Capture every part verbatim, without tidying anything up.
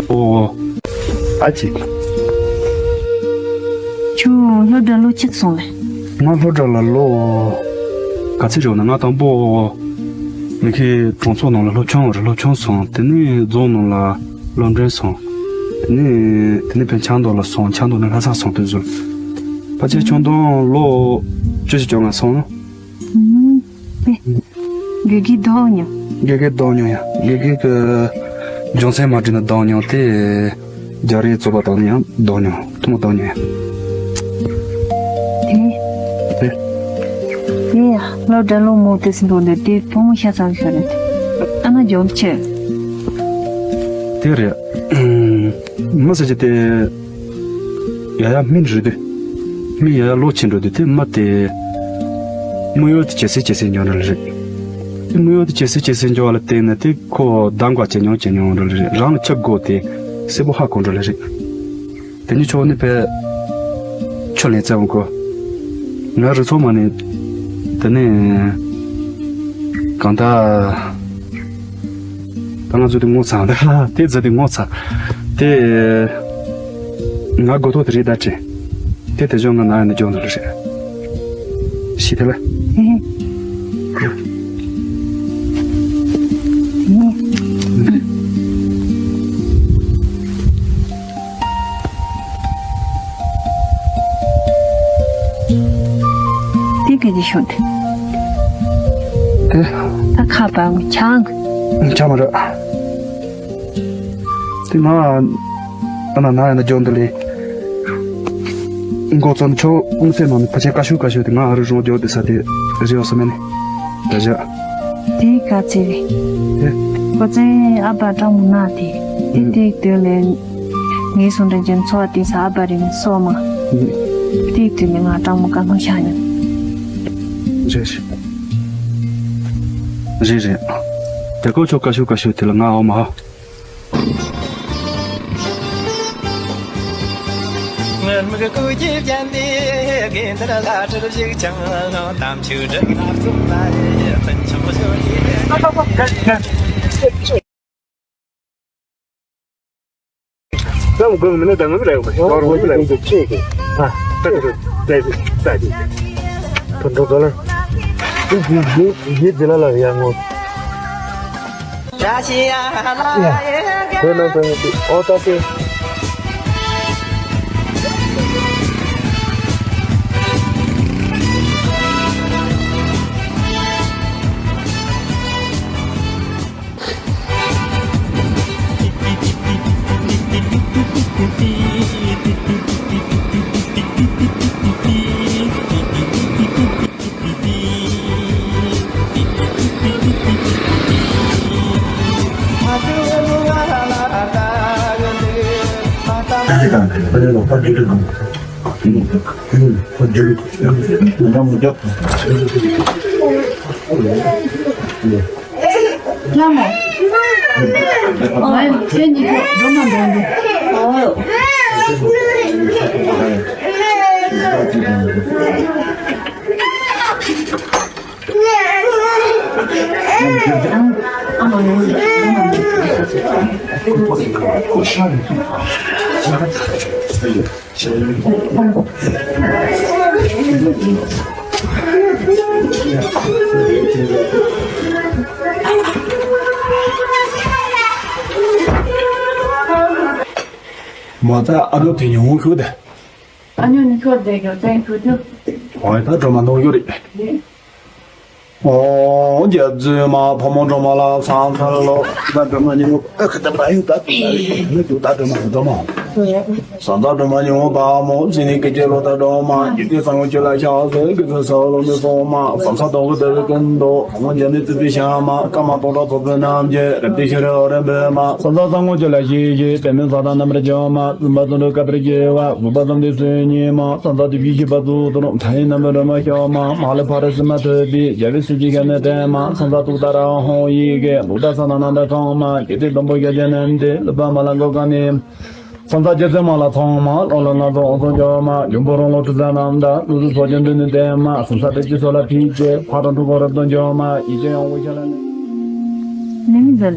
ཨོ། ཨ་ཅེ། ཁྱོད་སློབ་གྲྭ་ལོ་གཅིག་སོང་ལེ། ང་སློབ་གྲྭ་ལ་ལོ་ག་ཚོད་རེད་ན། ང་དང་པོ་མི་ཁའི་གྲོང་ཚོ་ནང་ལ་སློབ་ཆུང་རེད། སློབ་ཆུང་སོང་། དེ་ནས་རྫོང་ནང་ལ་སློབ་འབྲིང་སོང་། དེ་ནས་དེ་ནས་ཕན་ཆབ་མདོ་ལ་སོང་། ཆབ་མདོ་ནས་ལྷ་ས་སོང་། དེ་ཚོ་ཕལ་ཆེར་ཆུང་དུས་ལོ་བཅུ་བཞི་བཅོ་ལྔ་སོང་། ཨུམ། དགེ་རྒན་བསྡད་མྱོང་། དགེ་རྒན་བསྡད་མྱོང་ཡ། དགེ་རྒན་གྱི་སྦྱོང་ཚན་མ་འགྲིག་ན་བསྡད་མྱོང་། དེ་རྒྱ་རིགས་རྩོད་པ་དང་ཡང་བསྡད་མྱོང་། ཐུག་མ་བསྡད་མྱོང་ཡ། དེ། དེ། དེ་ཡ་སློབ་གྲྭ་ལོ་མང་དེ་ཟིན་འགྲོ་འདི་དེ་བུ་མོ་ཤ་ཚ་ཤོར་རེད། ཨ་ན་འཇོག་ཆེ། དེ་རེད། མི་ཟེར་གྱི་དེ། ཡ་ཡ་སྨིན་རེད་དེ། སྨིན་ཡ་ཡ་ལོ་ཆེན་འགྲོ་དུས་དེ་མི་དེ། དམིགས་ཡུལ་དེ་ཇེ་སེ་ཇེ་སེ་འགྱོ་འགྲོ་ལེ་རེད། དེ་དམིགས་ཡུལ་དེ་ཇེ་སེ་ཇེ་སེ་འགྱོ་བ་ལ་བརྟེན་ནས་དེ་ཁོ་གདམ་ག་ཇེ་ཉུང་ཇེ་ཉུང་འགྲོ་ལེ་རེད། རང་ལ་ཆགས་དགོས་དེ་གསལ་པོ་ཧ་གོ་འགྲོ་ལེ་རེད། དེ་ནི་ཆོག་ནི་པས་ཆོ་ལེན་བཙལ་འོང་གོ། ང་རུ་ཚོགས་མ་ནི། དེ་ནི་གང་ལྟར། ད་ང་ཚོ་དེ་ངོ་ཚ་འདི་དེ་ཚོ་དེ་ངོ་ཚ། དེ་ང་གོ་ཐོག་དེ་རེད་ད་དྲན། དེ་དེ་ཚོ་ང་ན་ཡང་ན་འཇོག་ནི་རེད། ཤི་དེ་ལ། དེ་ག་ཅི་ཤོད་དེ། དེ། ད་ཁ་པར་ཆང་། ཆང་མ་རེད། དེ་ང་ཨ་ན་ན་ཡང་ན་འཇོག་འདི་ལས། འགོ་བརྩམས་ཆོག་ཨུང་སེ་ནང་ནས་ཕ་ཆེན་བཀའ་ཤོག་བཀའ་ཤོག་དེ་ང་ཨ་རུ་རོང་འཇོག་དེ་ས་དེ་རེ་བ་སོ་མེ་ནི། ད་བཞག་དེ་ག་ཚེ་རེད། དེ། ཁོ་ཚོའི་ཨ་ཕ་སྤྲང་མོ་ན་དེ། དེ་ཨུམ། དེའི་དུས་ལས། ངའི་སོང་འདྲ་ཅན་འཚོ་བ་དེ་ས་ཨ་ཕ་རེ་མི་སོ་མ། ཨུམ། དེའི་དུས་ནས་ང་སྤྲང་མོ་དཀའ་ངལ་ཤ་ཉོ། རེད་རེད། རེད་རེད། དེ་ཁོ་ཚོ་བཀའ་ཤོག་བཀའ་ཤོག་དེ་ལ་ང་ཨོ་མ་ཧ། ངར་མིག་གུ་གྱིས་བརྒྱན་ཏེ་དགེ་འདུན་ལྷ་ཁྲིར་བཞུགས་ཀྱང་། དམ་ཆོས་སྒྲུབ་པར་བརྩོན་པ་ཡི་སྤུན་ཆུང་ཞོལ་གྱི། ཙམ་དགོས་མིན་ན་ད་ངོ་མི་རེད་གོ། ཞོར་ངོ་མི་རེད་གོ། ཆེ་གི། ཨ། ད་གི་ད་གི་ད་གི། ཐོན་འགྲོ་ད་ལ། ཡི་ཡི་ཡི་ལ་ལ་ཡ་ངོ། ཡ། ཁོས་ནང་དོན་གྱི་ཨོ་ད་དེ། ལྷ་མོ། ཨ། ཁྱེད་གཉིས་ཀྱི་སྒྲོལ་མ་འདོན་འདུག་མ་ད་ཨ་ནུ་དེ་ཉུང་ཤོས་དེ། ཨ་ཉོ་ནི་ཁྱོད་བསྡད་ཀྱང་བཙན་ཁྱོད་རྒྱུ། ཨོ་ད་སྒྲོལ་མ་ནོར་ཡོད་རེད། ཨོ་རྒྱ་མཚོའི་མ་ཕོ་མོ་སྒྲོལ་མ་ལ་སང་ཁ་ལོ། ད་སྒྲོལ་མ་ཉི་མ་ཨ་ཁ་ད་པ་ཡུ་ད་ཏུ་ད་རེད་མི་འདུག་ད་སྒྲོལ་མ་སྒྲོལ་མ། ས་མཐའ་སྒྲོལ་མ་ཉི་མ་པ་མོ་ཟིན་ནི་ཀི་ཅེ་ལོ་ད་སྒྲོལ་མ་ཡུལ་དུས་སང་ཡོང་ཁྱོད་ལ་ཤ་ཟེར་གི་ཚོད་ས་ལོ་མི་སོང་མ་ས་མཐའ་སྟོང་གི་ད་རེད་ཀུན་ཏུ་ཨོ་རྒྱ་མི་ཙི་ཙི་ཤ་མ་ཀ་མ་སྟོང་ཕྲག་ཚོགས་པའི་རྣམ་རྒྱལ་རབ་ཏུ་ཤེས་རབ་རིམ་པས་མ་ས་མཐའ་ས་ངོ་ཁྱོད་ལ་ཤེས་ཤེས་པད་མོའི་ས་དང་རྣམ་པར་འཇོམས་མ། བཙུན་པ་བཙུན་གྲོགས་བསྐལ་པར་སྐྱེ་བ། བུ་པ་བསམ་དུས་སུ་ཉིད་མ། ས་མཚམས་དུས་ཀྱི་ཤིས་པ་གཙུག་ཏོར་མཐའ་ཡས་རྣམ་པར་སྒྲོལ་མ་ཤར་མ། མ་ལུས་ཕ་རོལ་ཕྱིན་མ་ཐོབ་པའི་རྒྱལ་བའི་སྲས་ཀྱི་ཞལ་ནས་བསྟན་མ། ས་མཚམས་ཐུགས་ལྟར་རང་ཧོང་ཡི་གེ་ལུགས་ལྟར་ས་དང་རྣམ་ཐར་ཚང་མ། རྒྱལ་སྲས་བློན་པོ་ཞལ་ཅན་རྣམས་ཏེ་ལུས་པ་མ་ལ་གོ་ག་ནས། ས་མཚམས་རྒྱལ་སྲས་མ་ལ་ཚང་མ། ལོ་ལ་ང་ཚོ་འོང་སོང་འཇོག་མ། ཡུམ་བུ་རོང་ལོ་དྲི་ཟ་རྣམས་དང་ལུས་སུ་ཚོགས་ཀྱང་འདུས་ནས་བསྟན་མ། ས་མཚམས་དེ་ཅི་སོགས་ལ་ཕིག་ཅེ་ཕ་དང་ཕྲུ་གུ་རབ་ཏུ་འཇོག་མ། ཡིད་ཀྱི་ཡང་འོ་ཤ་ལ་ནི། ནི་མི་འདོད།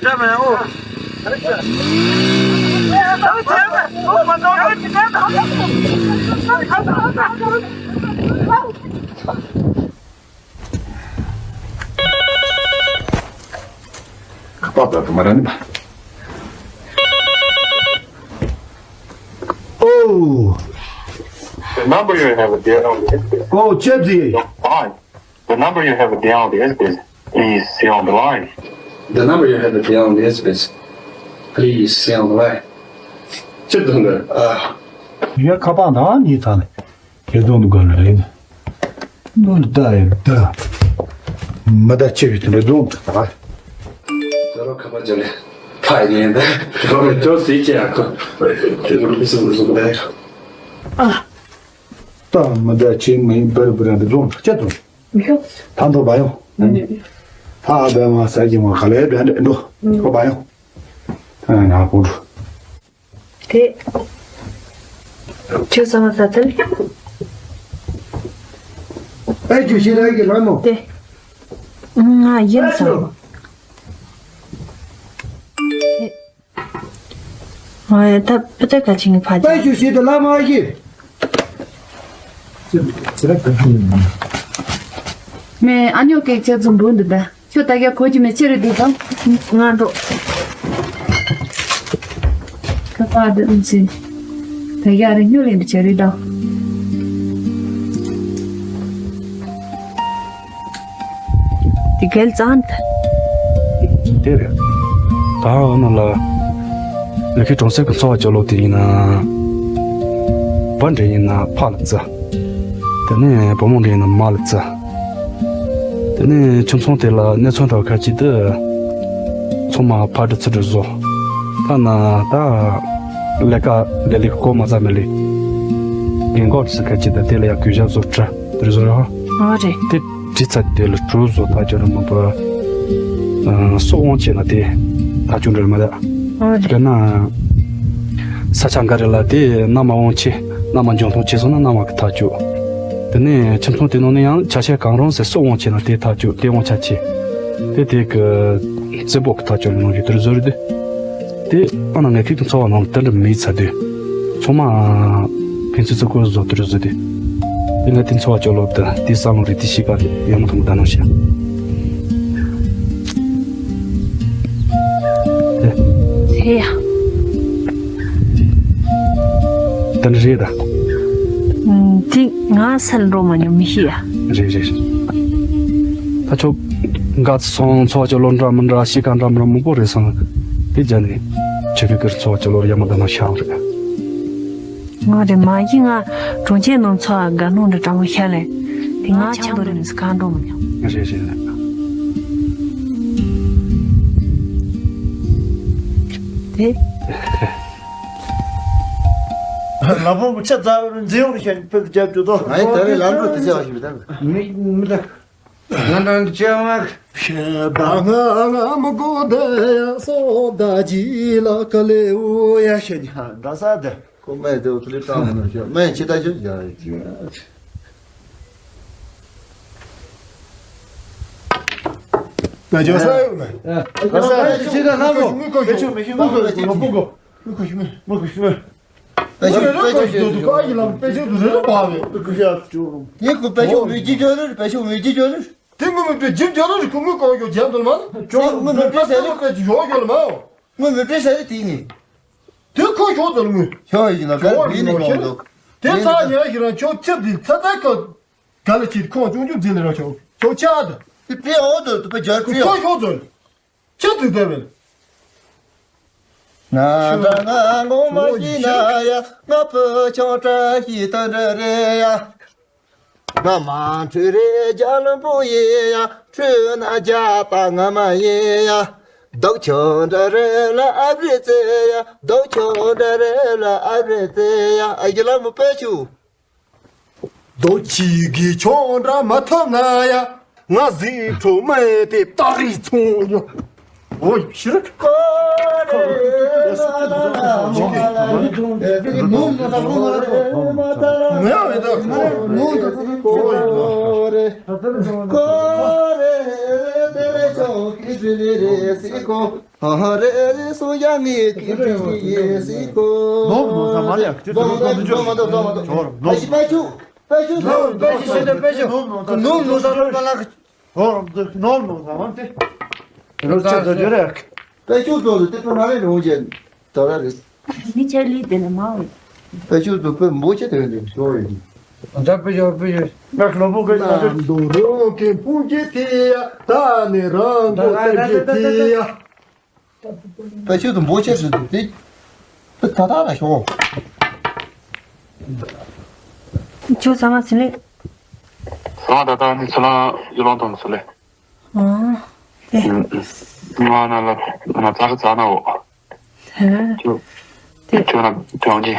ཁ་པར་ད་དུ་མ་ར་ནི་པ། ཨོ། The number you have dialed is ཨོ་ཅེ་ཛི། Fine. The number you have dialed is busy. Please stay on the line. The number you have dialed is busy. Please stay on the line. ཅི་དང་འདི་ཨ། ཡ་ཁ་པར་ན་ནི་ཚ་ནི། ཁྱེད་རྫོང་དུ་དགོན་ལ་རེད། ནོར་ད་ཡིན་ད། མི་ད་ཆེ་བའི་དེ་འདྲ་རྫོང་དུ་ད། ད་རོ་ཁ་པར་ཅོ་ལེ། ཕ་ཡིན་ད། རོ་ལེ་ཅོ་སི་ཅེ་ཡ་ཁོ། དེ་རོ་ལེ་སོང་སོང་ད། ཨ། ད་མི་ད་ཆེ་མི་ཡིན་པར་པར་འདྲ་རྫོང་དུ་ཆེ་དང་། མི་ཤོག་ད་འགྲོ་བ་ཡོང་། ཨ་ནི། ད་ཨ་བས་མ་ས་ཀྱི་མ་ག་ལེ་བས་འདྲ་འགྲོ། འགྲོ་བ་ཡོང་། ཨ་ན་ཀུ་འགྲོ། དེ། ཁྱོད་ཚང་མ་ཟ་ཚར། ཨེ་ཅུ་ཤི་ར་གི་ལ་མོ། དེ། ང་ཡིན་ཨེ་ཅུ། ཟ། ཨ་ད་པུ་ཏ་ག་ཅིང་ཕ་ཇ། ཨེ་ཅུ་ཤི་དེ་ལ་མ་གི། མེ་ཨ་ཉོ་ཀེ་ཅེ་ཙུམ་བུ་འདི་ད། ཁྱོད་ད་རྒྱ་གོ་གྱི་མེད་ཅི་རེད་འདུག་དང་། ང་འགྲོ། ཁ་པར་འདི་ཨུམ་སི། ད་རྒྱ་རེ་སྨྱོ་ལེན་འདི་ཅི་རེད་དང་། དེ་གལ་ཙང་ད། དེ་རེད། ད་འོ་ན་ལ། ལི་ཁེ་གྲོང་གསེབ་ཀྱི་འཚོ་བ་སྐྱོ་ལོ་དེ་ཡིན་ན། བུ་འདྲ་ཡིན་ན་ཕ་ལ་བརྩི། དེ་ནས་བུ་མོ་འདྲ་ཡིན་ན་མ་ལ་བརྩི། དེ་ནས་ཁྱིམ་ཚང་དེ་ལ་གནས་ཚུལ་འདྲ་ཁ་ཅིག་ཏུ། ཚང་མ་ཕ་འདྲ་ཚུ་འདྲ་བཟོ། ཐ་ན་ད། ལས་ཀ་ལས་ལས་ཀོ་མ་ཚ་མེད་ལས། རྒན་གོག་ཚུ་ཁ་ཅིག་ཏུ་དེ་ལ་ཡང་གུས་ཞབས་བཟོ་ཁྲ་དེ་རེད་བཟོ་ར། ཨོ་རེད། དེ་བྲིས་ཚར་དེ་ལ་གྲུ་བཟོ་ཐག་ཆོད་ར་མ་པ། སོག་དབང་བྱས་ན་དེ་ཐག་ཆོད་འདྲ་མ་ད། ཨོ་རེད། དཔེར་ན། ས་ཆ་འགའ་རེ་ལ་དེ་གནམ་དབང་ཆེ། གནམ་འབྱུང་ཐང་ཆེ་སོང་ན་གནམ་གི་ཐག་གཅོད། དེ་ནས་ཁྱིམ་ཚང་དེ་ནང་ནས་ཡང་ཆ་ཤས་གང་རུང་ཟེར་སྲོག་དབང་ཆེ་ན་དེ་ཐག་གཅོད། དེ་དབང་ཆ་ཆེ། དེ་དེ་གི་རྩེ་པོ་གི་ཐག་གཅོད་ལ་ནང་བཞིན་དེར་བཟོ་རེད་དེ། དེ་ཨ་ན་ངས་ཁྱེད་ཀྱི་འཚོ་བ་ནང་ལ་དེ་འདྲ་མེད་ཚ་དུས། ཚང་མ་ཕན་ཚུན་བརྩི་བཀུར་བཟོ་དུ་རུ་བཟོ་དུས། དེ་ང་དེ་འཚོ་བ་སྐྱོ་ལོ་དུ་དེ་བསམ་བློ་རེ་དེ་ཤེས་ཀ་རེད། ཡང་མ་དང་ད་ནང་བཤད། དེ་ཡ། དེ་འདྲ་རེད་ད། དེ་ང་སལ་འགྲོ་མ་མྱོང་མི་ཤེས་ཡ། རེད་རེད་རེད། ད་ཆོ་འགའ་ཚོང་འཚོ་བ་སྐྱོ་ལོ་འདྲ་མི་འདྲ་ཤེས་ཀ་འདྲ་མི་འདྲ་མང་པོ་རེད་སོང་། དེ་རྒྱ་ནས་ཆོས་ཕི་ཀིར་འཚོ་བ་སྐྱོ་ལོ་ཡ་མ་ད་ནང་བཤད་རེད། ང་རེ་མ་ཡིན་ང་གྲོང་ཁྱེར་ནང་འཚོ་བ་དགའ་སྣང་འདྲ་དྲང་མོ་ཤ་ལེ། དེ་ང་ཆང་དོ་རིམ་ཁ་འགྲོ་མི་ཉོ། རེད་རེད་རེད། དེ། ལ་ཕོ་ཆ་ཚ་བར་འཛིན་ཡོང་ཤན་པེ་རྒྱབ་ཅུ་དོ། ང་ཡི་ད་རེ་ལམ་འགྲོ་དེ་ཚེ་བ་ཞིག་མི་ད། མི་མི་ད། ང་དང་ཅེ་མ། ཤེས་པ་ང་ང་མི་གོ་དེ་ཡ་སོ་ད་ཇི་ལ་ཀ་ལེ་འུ་ཡ་ཤེ་ཉ་འདྲ་ས་དེ། ཁོ་མེ་དེ་འུ་ཐུ་ལི་ཀྲང་མི་ནོ་ཤེ་མེ་ཆི་ད་ཤེ་ཡ་ཡ་ཅི། ད་ཇོ་ས་ཡོད་ནི། ད་ས་ཡོད་ཅི་ད་ན་མོ། མི་ཁོ་ཤེ་མི་ཁོ་ཤེ་མི་ཁོ་ཤེ་མི་ཁོ་ཤེ་མི་ཁོ་ཤེ་མི་ཁོ་ཤེ་མི། པེ་ཆུ་པེ་ཆུ་ཞེས་ཞུ། ཨ་ཡི་ལམ་པེ་ཆུ་དུ་རེ་རེ་པ་བས། ཀུ་ཤ་ཅུ། དེ་ཀུ་པེ་ཆུ་མི་ཀྱི་ཅོ་རེ་པེ་ཆུ་མི་ཀྱི་ཅོ་རེ། དེ་ངུ་མི་པེ་ཇིབ་ཅོ་རེ་ཀུ་ངུ་ཀོ་ཡོ་ཇན་དུ་མ། ཅོ་ངུ་མི་པེ་ཟེར་རེ། པེ་ཆུ་ཡོ་ཡོ་ལ་མ། ངུ་མི་པེ་ཟེར་རེ་དེ་ངི། དེ་ཁོ་ཞོ་ཙལ་ངུ། ཞོ་ཡི་ན་ག་རེ་ནི་ཀོ་འདུག་དེ་ཚ་ཉ་ཞི་རང་ཆོ་ཚེ་དེ་ཚ་ཚ་ཀ། ག་ལ་ཅིར་ཁོང་ཅུང་ཅུང་འཛིན་ལ་ར་ཆོ་ཆོ་ཆ་ད། དེ་པེ་ཨོ་དུ་དུ་པེ་ཇར་པེ་ཨོ། ཁོ་ཞོ་ཙལ། ཁྱེད་དུ་བསྡད་པས། ང་འདྲ་ང་ངོ་མ་ཤེས་ན་ཡ། ང་བུ་ཆུང་བཀྲ་ཤིས་དོན་འགྲུབ་རེད་ཡ། ང་མ་འཁྲུལ་རེད་རྒྱ་ལམ་བུ་ཡིན་ཡ། འཁྲུལ་ན་རྒྱ་ད་ང་མ་ཡིན་ཡ། རྡོག་ཆུང་འདྲ་རེད་ལ་ཨ་རེ་ཙེ་ཡ། རྡོག་ཆུང་འདྲ་རེད་ལ་ཨ་རེ་ཙེ་ཡ། ཨ་ཡི་ལ་མོ་པེ་ཆུ། རྡོ་ཆི་གི་ཆོ་འདྲ་མ་ཐོབ་ན་ཡ། ང་ཟིག་ཁྲོ་མེད་དེ་ཏག་རིག་ཚོང་ཡོད། ཨོ་ཡི་ཕྱིར། ཁོ་རེ་ན་ན་ན་ན་ན་ནོ་ནོ་ད་ཁོ་མ་རེད་ཁོ། ང་ཡང་མེད་ད་ཁོ། ནོ་ད་ཁོ་རེ། ཁོ་རེ་དེ་རེ་ཆོ་གི་ཕི་ལི་རེ་སི་ཁོ། ཧ་ཧ་རེ་རེ་སོ་ཡ་ངེ་གི་ཕི་ཡེ་སི་ཁོ། ནོ་ནོ་ད་མ་རེད། ཁྱོད་ཚོ་ནོ་ནོ་ནོ་ནོ་ནོ། ཨ་ཤི་པ་ཆུ། པེ་ཆུ་དུ། པེ་ཆུ་ཤེས་ན་པེ་ཆུ། ནོ་ནོ་ད་ནོ་ནོ་ད་ནོ་ལ་ལ། ཨོ་ནོ་ནོ་ད་མ་ཏེ། རོ་ཆ་ཚ་ཇོ་རེ། པེ་ཆུ་དུ་དེ་པེ་མ་རེ་ནོ་ཇེ། ད་ར་རེ། མི་ཆ་ལི་དེ་ལ་མ་འོ། པེ་ཆུ་དུ་པེ་མོ་ཆེ་དེ་ནི་ཤོ་ཡི། ད་པེ་ཆུ་པེ་ཆུ། ང་ལོ་པོ་གི་ད་ཆུ། ད་རོ་ཀེ་པུ་ཇེ་ཏི་ཡ། ད་ནི་རང་གོ་ཏེ་ཇེ་ཏི་ཡ། པེ་ཆུ་དུ་འབོ་ཆེ་སུ་དུ་དེ། པེ་ད་ད་ལ་ཤོག་ཁྱོད་ཚང་མ་ཟིན་ལེ། ཚང་མ་ད་ད་ནི་ཚུར་ལ་ཡུལ་ལོང་དང་ཚུར་ལེ། ཨ། དེ། ང་ན་ལ་ང་ཙག་ཙག་ན་འོ། དེ། ཁྱོད་དེ། ཁྱོད་ན་དོན་གྱི།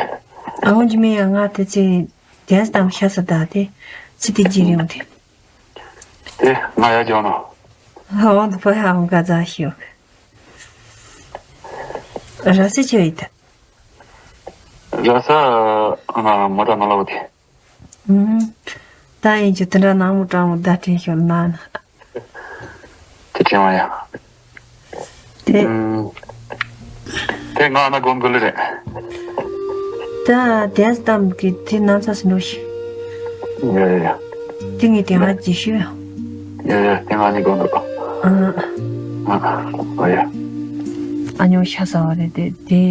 ཨ་འོན་ཀྱི་མི་ཡང་ང་དེ་ཚེ་དེ་ཙམ་ཤ་ས་ད་དེ་ཚེ་དེ་རྗེས་རིང་དེ། དེ་ང་ཡ་ཇོ་ནོ། ཨ་འོ་དུ་ཕ་ཡ་འོ་ག་ཙག་ཤིའོ། ར་སེ་ཆེ་བའི་ད། ར་ས་ཨ་ན་མོ་ཏྲ་ནོ་ལ་བ་དེ། ཨུམ། ད་ཡིན་གྱི་དེ་འདྲ་ནང་མོ་ཀྲང་མོ་བརྡ་སྤྲིན་ཤོར་ན་ན། དེ་དྲན་བ་ཡ། དེ། ཨུམ། དེ་ང་ན་དགོན་དགོན་ལེ་རེད། ད་དེ་ཙམ་གྱི་དེ་ནང་ཚ་སུ་འགྲོ་ཤི། ཡ་ཡ་ཡ། དེ་ངས་དེ་ང་ཅི་ཤི། ཡ་ཡ་དེ་ང་ནི་དགོན་འགྲོ། ཨ། ཨ་ཡ། ཨ་ཉོ་ཤ་ཟ་བ་རེད་དེ་དེ་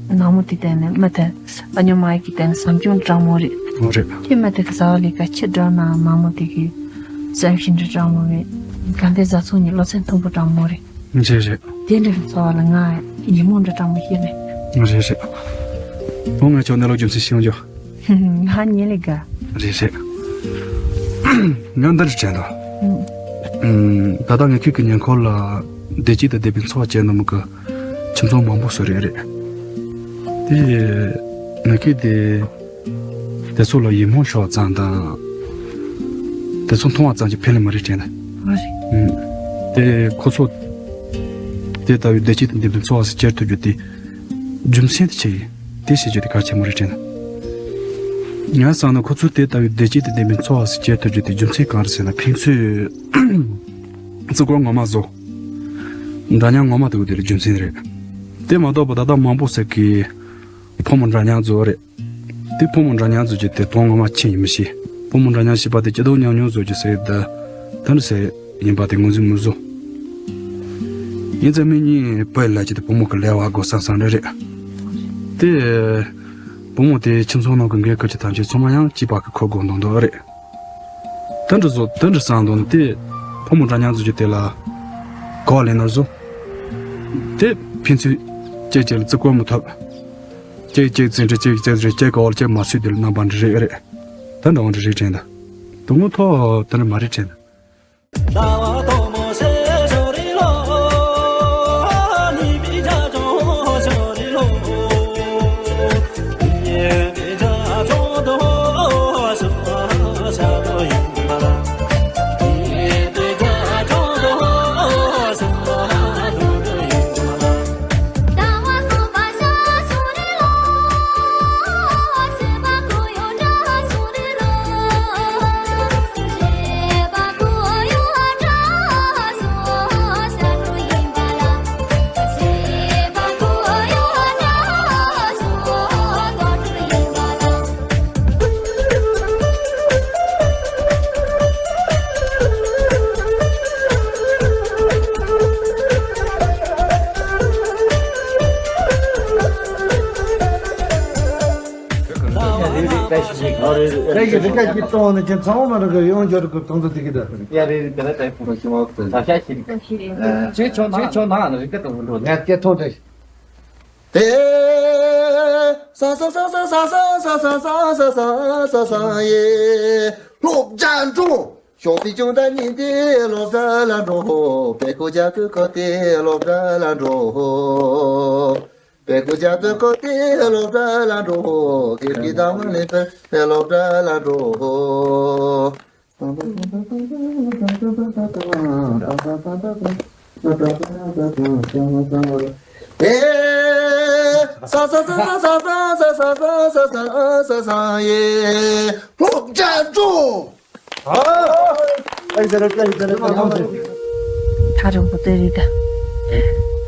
ནང་མོ་དེ་བསྟན་ནས་མ་ཐལ། ཨ་ཉོ་མ་ཡི་གི་བསྟན་བསམ་སྐྱོང་དྲང་མོ་རེད། མོ་རེད། ཁྱེད་མ་དེ་ག་ཟ་བ་ལས་ཀ་ཁྱེད་འགྲོ་ན་མ་མོ་དེ་གི་བསམ་ཤིང་འདྲ་དྲང་མོ་རེད། ག་འདྲ་བཟའ་ཚང་གཉིས་བློ་སེམས་མཐུན་པོ་དྲང་མོ་རེད། རེད་རེད། དེ་འདྲ་གི་ཚོ་བ་ལ་ང་ཡིད་སྨོན་འདྲ་དྲང་མོ་ཞིག་རེད། རེད་རེད། འོ་ང་ཆོ་གནས་ལུགས་རྒྱུ་མཚན་ཤེས་ཡོང་རྒྱུ། ང་ཉེ་ལི་ག་རེད་རེད། ང་འདིར་དྲན་དང་། ད་ལྟ་ངས་ཁྱོད་ཀྱི་ཉེ་འཁོར་ལ་བདེ་སྐྱིད་དང་བདེ་བའི་འཚོ་བ་སྐྱེལ་ནི་མི་དགོས། ཁྱིམ་ཚང་མང་པོ་བཟོ་རེད་རེད། དེ་ངས་ཁྱེད་དེ་དེ་ཚོ་ལ་ཡིད་སྨོན་ཤོར་ཙང་དང་། དེ་ཚོ་མཐོང་བ་ཙམ་གྱིས་ཕན་ལ་མ་རེད་དྲན་ན། མ་རེད། དེ་ཁོ་ཚོ་དེ་ལྟ་བུའི་བདེ་སྐྱིད་དང་བདེ་བའི་འཚོ་བ་ཞིག་སྐྱེལ་ཐུབ་རྒྱུ་དེ་རྒྱུ་མཚན་དེ་ཆི་ཡིན། དེ་བྱེད་རྒྱུ་དེ་གལ་ཆེན་པོ་རེད་དྲན། ང་བསམ་ན་ཁོ་ཚོས་དེ་ལྟ་བུའི་བདེ་སྐྱིད་དང་ལྡན་པའི་འཚོ་བ་ཞིག་སྐྱེལ་ཐུབ་རྒྱུ་དེ་རྒྱུ་མཚན་གང་རེད་ཟེར་ན། ཕན་ཚུན་བརྩི་བཀུར་ངོ་མ་བཟོ། འདྲ་མཉམ་ངོ་མ་ཐུབ་དེ་རྒྱུ་མཚན་རེད། དེ་མ་གཏོགས་པ་ད་ལྟ་མང་པོ་ཟེར་གི་ཕོ་མོ་འདྲ་མཉམ་བཟོ་རེད། དེ་ཕོ་མོ་འདྲ་མཉམ་བཟོ་རྒྱུ་དེ་དོན་ངོ་མ་ཆེན་ཡིན་མི་ཤེས། ཕོ་མོ་འདྲ་མཉམ་བྱས་པ་དེ་སྐྱིད་སྡུག་མཉམ་མྱོང་བཟོ་རྒྱུ་ཟེར་ད་ད་འདྲ་ཟེར་ཡིན་པ་དེ་ངོས་འཛིན་མི་བཟོ། ཡིན་ཙང་མི་གཉིས་བུ་ལ་ཅི་དེ་བུ་མོ་གི་ལས་བ་དགོས་བསམ་བསམ་རེ་རེད། དེ་བུ་མོ་དེ་ཁྱིམ་ཚང་ནང་གི་འགན་ཁུར་གྱི་ཐམས་ཅད་ཚང་མ་ཡང་སྐྱིད་པ་གི་འཁུར་དགོས་འདུག་འདུག་རེད། དེ་འདྲ་བཟོ་དེ་འདྲ་བསམ་འདུག་ན་དེ་བུ་མོ་འདྲ་མཉམ་བཟོ་རྒྱུ་དེ་ལ་གོ་བ་ལེན་ནར་བཟོ། དེ་ཕན་ཚུན་གཅིག་གཅིག་ལ་བརྩི་བཀུར་མི་ཐུབ། གཅིག་གཅིག་བརྩི་འདྲི་གཅིག་གཅིག་རེ་གཅིག་གི་འོག་ལ་གཅིག་མ་ཚུད་དེ་ལ་རྣམ་པ་འདྲ་རེ་རེད། དེ་འདྲ་འོང་འདྲ་རེད་དྲན་ད། དོན་དངོས་ཐོག་དེ་འདྲ་མ་རེད་དྲན་ད། རེ་གི་རེ་ག་གི་གཏོང་ནས་ཀྱི་ཚང་མ་རེ་གི་ཡོང་འབྱོར་གི་གཏོང་ཚུལ་དེ་གི་ད། ཡ་རེ་རེ་དེ་ལ་ད་ཕུང་ཞིང་བ་ཚ་ཤ་ཞིག་ཅེ་ཆོ་ན་ཅེ་ཆོ་ན་རེ་ག་གཏོང་འགྲོ་ངས་སྐད་ཐོག་དེ། དེ། ས་ས་ས་ས་ས་ས་ས་ས་ས་ས་ས་ས་ཡེ། སློབ་གྲྭ་འགྲོ། ཞོགས་པའི་ཅུང་ད་ཉིན་དེ་སློབ་གྲྭ་ལ་འགྲོ། པད་ཁུ་རྒྱ་ཐུ་ཁོ་དེ་སློབ་གྲྭ་ལ་འགྲོ། པད་ཁུ་རྒྱ་ཐུ་ཁོ་དེ་སློབ་གྲྭ་ལ་འགྲོ། ཁྱེད་ཀྱི་དང་མི་ལེན་པའི་སློབ་གྲྭ་ལ་འགྲོ། ཨེ། ས་ས་ས་ས་ཡེ། སློབ་གྲྭ་འགྲོ། ཨ། ཨེ་ཟེར་ཨེ་ཟེར། ཐག་རིང་པོ་ཙེ་རི་ད།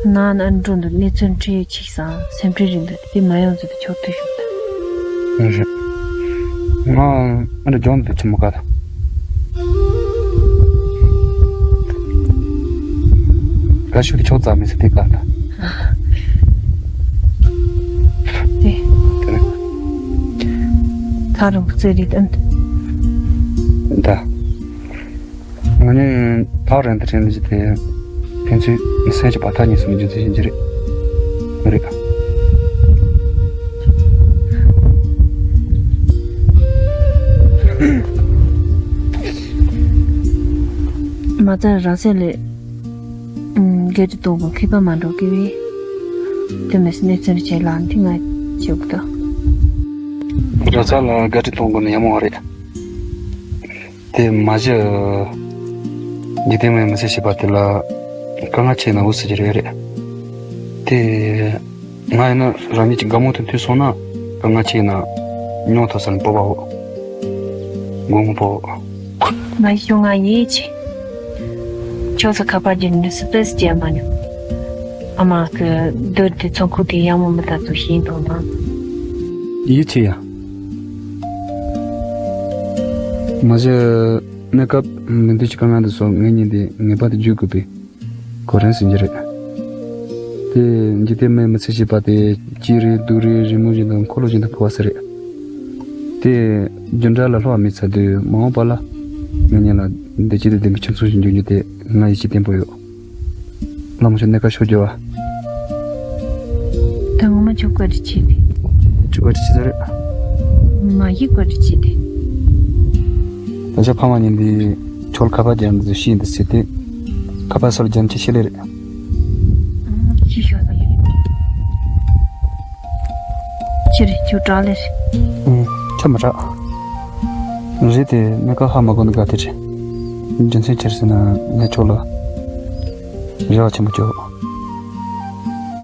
ནང་ན་འགྲོ་འདུག་གནས་ཚུལ་འཕྲད་ཡོད་ཅིག་སང་སེམས་ཁྲལ་རིང་འདུག་དེ་མ་ཡོང་ཚུལ་དུ་ཆོག་ཐུག་ཞུགས་ད། རེད། ང་ཨ་འདྲ་ལྗོངས་འདི་ཆི་མོ་ག་ད། ག་ཤུགས་ཀྱི་ཕྱོགས་ཙམ་མི་སྲིད་དེ་ག་ད། དེ། དེ་ནི། ཐག་རིང་པོ་ཙེ་རི་ད། ད། ང་ནི་ཐག་རིང་དུ་དྲན་ལ་ཅི་དེ་ཕན་ཚུན་མི་སེམས་ཀྱི་བར་ཐག་གཉིས་སུ་མི་འགྱུར་ཚུལ་ཡིན་གྱི་རེད། རེད། མ་རྩ་རང་སེམས་ལས་འགལ་དུ་གཏོང་དགོས་མཁས་པ་མ་འགྲོ་གི་བས། དེ་མི་སེམས་གནས་ཚུལ་བྱེད་ལ་འདི་ང་བྱེད་དགོས་ད། རང་སེམས་ལ་འགལ་དུ་གཏོང་དགོས་ན་ཡག་མོ་རེད། དེ་མ་གཞི། འཇིག་རྟེན་མའི་མི་ཚེ་ཞེས་པ་དེ་ལ་དཀའ་ངལ་ཆེ་ན་འོ་ཟེར་གྱི་རེད་རེད། དེ་ང་ཡིན་ན་རང་ཉིད་ཀྱི་དགའ་མོ་དེ་མཐུན་སོང་ན་དཀའ་ངལ་ཆེ་ན་མྱོང་ཐུབ་ས་ནས་སྤོབས་པའོ། དགོངས་པའོ། ང་ཤོག་ང་ཡིད་ཆེས། ཁྱོད་ཚོ་ཁ་པར་བརྒྱུད་ནས་སུ་ཏོས་བརྒྱབ་མ་མྱོང་། ཨ་མ་གི་རྡོར་དེ་ཚོང་ཁུག་དེ་ཡག་མོ་མི་ལྟ་ཚོ་ཤེས་འདུག་ན། ཡིད་ཆེས་ཡ། མ་གཞི་གནས་སྐབས་མི་འདུག་ཅི་གང་ང་འདུག་སོང་ངེད་གཉིས་འདི་ངེས་པར་དུ་བརྒྱུད་དགོས་པའི་གོ་རིམ་ཟིན་གྱི་རེད། དེ་འཇིག་རྟེན་མའི་མི་ཚེ་ཞེས་པ་དེ་སྐྱིད་རེད་སྡུག་རེད་རི་མོ་བཞིན་དུ་འཁོར་ལོ་བཞིན་དུ་འཕོ་བ་ཟེར་རེད། དེ་རྒྱུ་འབྲས་ལ་བསླུ་བ་མེད་ཚར་དུས་མ་འོངས་པ་ལ་ང་གཉིས་ལ་བདེ་སྐྱིད་དང་ལྡན་པའི་ཁྱིམ་ཚང་ཞིག་འབྱུང་རྒྱུ་དེ་ང་ཡིད་ཆེས་བརྟན་པོ་ཡོད། བླ་མ་མཆོག་གནས་སྐབས་ཤོག་རྒྱུ་བ། ད་ངོ་མ་ཁྱོད་བཀའ་དྲིན་ཆེ་དེ། ཁྱོད་བཀའ་དྲིན་ཆེ་ས་རེད། མ་ཡིག་བཀའ་དྲིན་ཆེ་དེ། ད་ཆ་ཕ་མ་གཉིས་འདི་ཁྱོད་ཁ་པར་རྒྱབ་འདི་ཤེས་འདི་ཟེར་ཏེ། ཁ་པར་སོར་རྒྱབ་ཆེ་ཤེས་ལེ་རེད། ཤི་ཤོག་ས་ཡིན། ཕྱིར་ཁྱོད་དྲག་ལེ་རེད། ཨུམ། ཁྱོད་མ་དྲག་རེད་དེ་གནས་སྐབས་ཧ་མ་གོ་འདི་ག་དེ་རེད། རྒྱུ་མཚན་ཅི་རེད་ཟེར་ན་ངས་ཁྱོད་ལ་རེ་བ་ཆེན་པོ་བཅོལ།